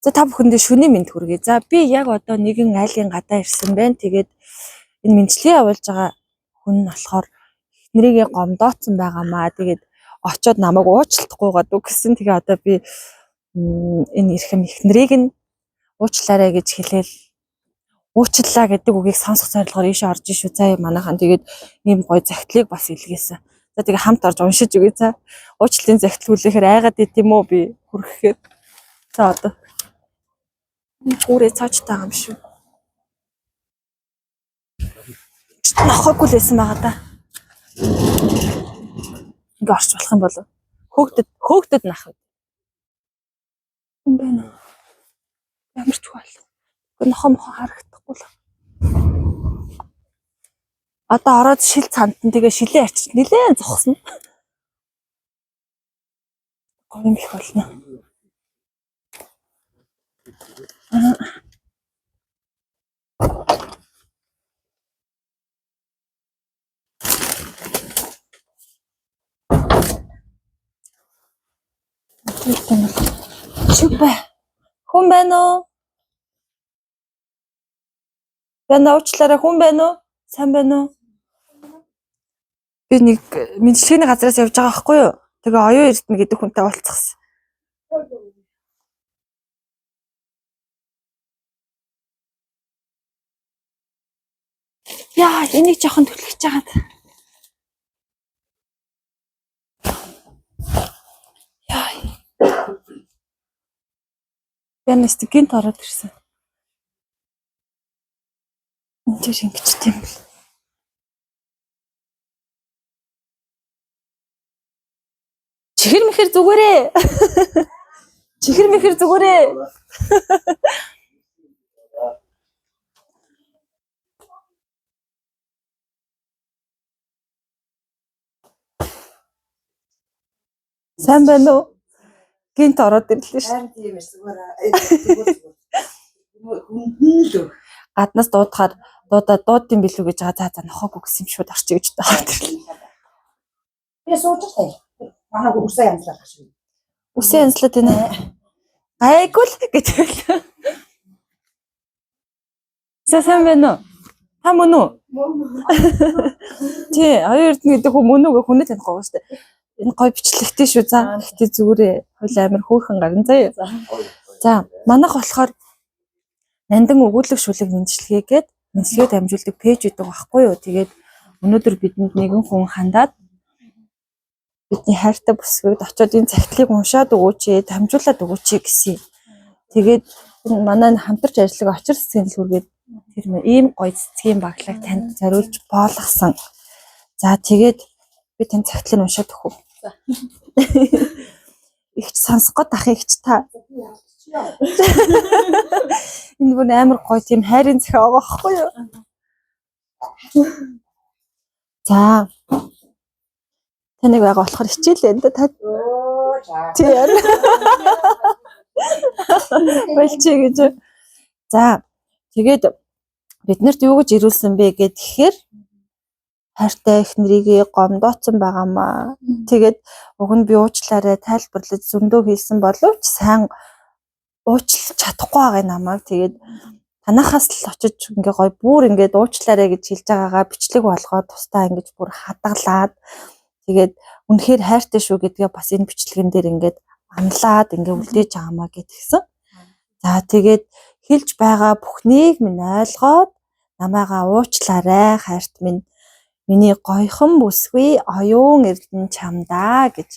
За та бүхэндээ шөнийн мэнд хүргэе. За би яг одоо нэгэн айлын гадаа ирсэн байна. Тэгээд энэ мэндчилгээ явуулж байгаа хүн нь болохоор эхнэрийгээ гомдооцсон байгаамаа. Тэгээд очоод намайг уучлахгүй гадаг гэсэн. Тэгээ одоо би энэ эрхэм эхнэрийг нь уучлаарай гэж хэлээл уучлалаа гэдэг үгийг сонсох зорилгоор ийшээ орж шүү. За манайхан тэгээд ийм гоё захидлыг бас илгээсэн. За тэгээ хамт орж уншиж өгье. За уучлалын захидал хүлээхээр айгаад ит юм уу би хүрхэхээр. За одоо гүрээ цоочтой байгаа юм шүү. Нохоогүй л байсан байгаа да. Ингээ орч болох юм болов. Хөөгдөд хөөгдөд нах. Юм байна уу? Ямар ч бол. Нохоо мохоо харагдахгүй л. Одоо ороод шил цантан тэгээ шилээ ачиж нилээн зогсно. Гоё юм их болно. Чүп. Хүн байна уу? Байна уучлаарай хүн байна уу? Сайн байна уу? Би нэг мэндчилгээний газраас явж байгаа байхгүй юу? Тэгээ оюун эрдэнэ гэдэг хүнтэй уулзсан. Яа, энийг жоохон түлхэж жагаад. Яа. Янаас гинт ороод ирсэн. Энд чи шингэжтэй юм бэл. Чихэр мэхэр зүгээрээ. Чихэр мэхэр зүгээрээ. Сайн байна уу? Гинт ороод ирлээ шүү. Харин тийм ээ зүгээр зүгээр зүгээр. Хүндэн л өг. Гаднаас дуудахаар дуудаа дууд юм билүү гэж байгаа. За за нохоогүй гэсэн юм шууд орчих гэж ороод ирлээ. Би сууж таа. Манай үсээ янзлах шиг. Үсээ янзлаад байна. Гайгүй л гэж хэлээ. За сайн байна уу? Та мөн үү? Тий, оюун эрдэнэ гэдэг хүн мөн үү гэх хүнээ танихгүй байгаа шүү дээ. Энэ гоё бичлэгтэй шүү. За гэхдээ зүгээрээ хойл амар хөөрхөн гарan заяа. За манайх болохоор нандин өгүүлэг шүлэг мэндчилгээгээд мэндчилгээ дамжуулдаг пэйж гэдэг байхгүй юу. Тэгээд өнөөдөр бидэнд нэгэн хүн хандаад бидний хайртай бүсгүйд очиод энэ захидлыг уншаад өгөөч ээ, дамжуулаад өгөөч ээ гэсэн. Тэгээд энэ манай энэ хамтарч ажиллаг очир цэцгийн дэлгүүргээд тэр ийм гоё цэцгийн баглаг танд зориулж боолгосон. За тэгээд би танд захидлыг уншаад өгөх үү? Игч сонсох гээд ах игч та. Энэ бүр амар гоё тийм хайрын захиа байгаа байхгүй юу? За. Таныг байгаа болохоор хичээлээ энэ та Өө за. тий. Болчих гэж. За. Тэгээд биднэрт юу гэж ирүүлсэн бэ гэхээр хайртай их нэрийгээ гомдооцсон байгаамаа. Тэгээд уг нь би уучлаарай тайлбарлаж зөндөө хэлсэн боловч сайн уучлах чадахгүй байгаа намайг. Тэгээд танахаас л очиж ингээ гоё бүр ингээд уучлаарай гэж хэлж байгаагаа бичлэг болгоод тусдаа ингэж бүр хадгалаад тэгээд үнэхээр хайртай шүү гэдгээ бас энэ бичлэгэн дээр ингээд амлаад ингээ үлдээж байгаамаа гэтгсэн. За тэгээд хэлж байгаа бүхнийг минь ойлгоод намайгаа уучлаарай хайрт минь миний гоёхон бүсгүй оюун эрдэнэ чамдаа гэж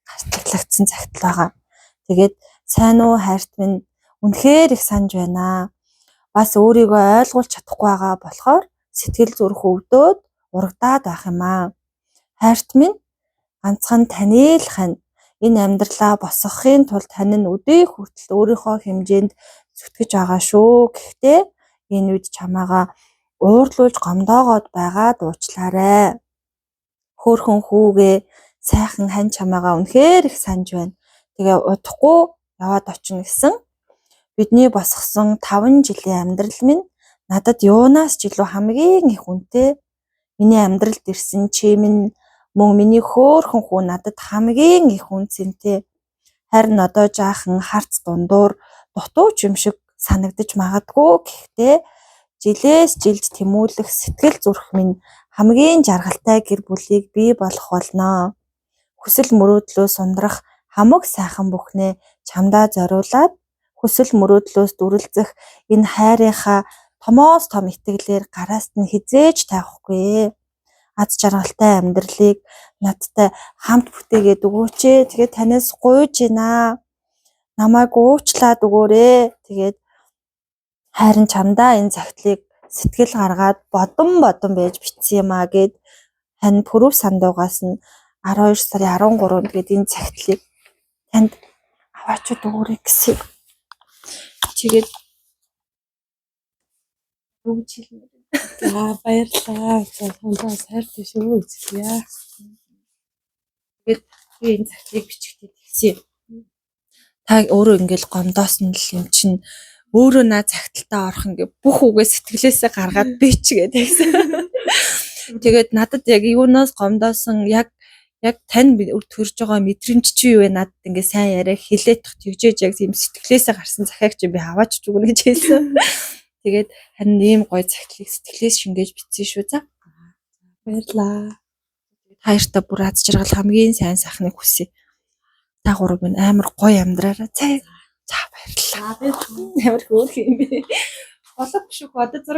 гарчиглагдсан захидал байгаа. Тэгээд сайн уу хайрт минь үнэхээр их санаж байна. Бас өөрийгөө ойлгуулж чадахгүй байгаа болохоор сэтгэл зүрх өвдөөд урагдаад байх юм аа. Хайрт минь ганцхан таны л хань энэ амьдралаа босгохын тулд тань нь өдий хүртэл өөрийнхөө хэмжээнд зүтгэж байгаа шүү. Гэхдээ энэ үед чамаагаа уурлуулж гомдоогоод байгаад уучлаарай. Хөөхөн хүүгээ сайхан хань чамаагаа үнэхээр их санаж байна. Тэгээ удахгүй яваад очино гэсэн. Бидний босгосон 5 жилийн амьдрал минь надад юунаас ч илүү хамгийн их үнэтэй. Миний амьдралд ирсэн чи минь мөн миний хөөхөн хүү надад хамгийн их үн цэнтэй. Харин одоо жаахан харц дундуур Дутуу ч юм шиг санагдаж магадгүй. Гэхдээ жилээс жилд тэмүүлэх сэтгэл зүрх минь хамгийн жаргалтай гэр бүлийг бий болгох болно. Хүсэл мөрөөдлөөс ундрах хамаг сайхан бүхнээ чамдаа зориулаад хүсэл мөрөөдлөөс дүрэлзэх энэ хайрынхаа томоос том итгэлээр гараас нь хэзээ ч тавихгүй. Аз жаргалтай амьдралыг надтай хамт бүтээгээд өгөөч ээ. Тэгээд танаас гуйж байна. Намайг уучлаад өгөөрэй. Тэгээд харин чамдаа энэ захидлыг сэтгэл гаргаад бодон бодон байж бичсэн юм аа гээд тань Пүрэв сандуугаас нь 12 сарын 13-нд гээд энэ захидлыг танд аваачууд өгөөрэй гэсэн. Тэгээд юу гэж хэлмээр байна? За, баярлалаа. За, танаас хайртай шүү гэж хэлье. Тэгээд би энэ захидлыг бичихдээ тэгсэн. Та өөрөө ингээл гомдоосон л юм чинь өөрөө наа захидалтаа орох ингээ бүх үгээ сэтгэлээсээ гаргаад бич гэдэг. Тэгээд надад яг юунаас гомдоосон яг яг тань төрж байгаа мэдрэмж чи юу вэ, надад ингээ сайн яриа хэлээд тах тэгжээж яг тийм сэтгэлээсээ гарсан захиаг чи би аваач ч үгнэ гэж хэлсэн. Тэгээд харин ийм гоё захидлыг сэтгэлээс шингээж бичсэн шүү, за. Баярлалаа. Та хоёртаа бүр аз жаргал, хамгийн сайн сайхныг хүсье. Та гурав минь амар гоё амьдраарай. За. За, баярлалаа. Ямар хөөрхөн юм бэ? Болов шүү. Одоо зураг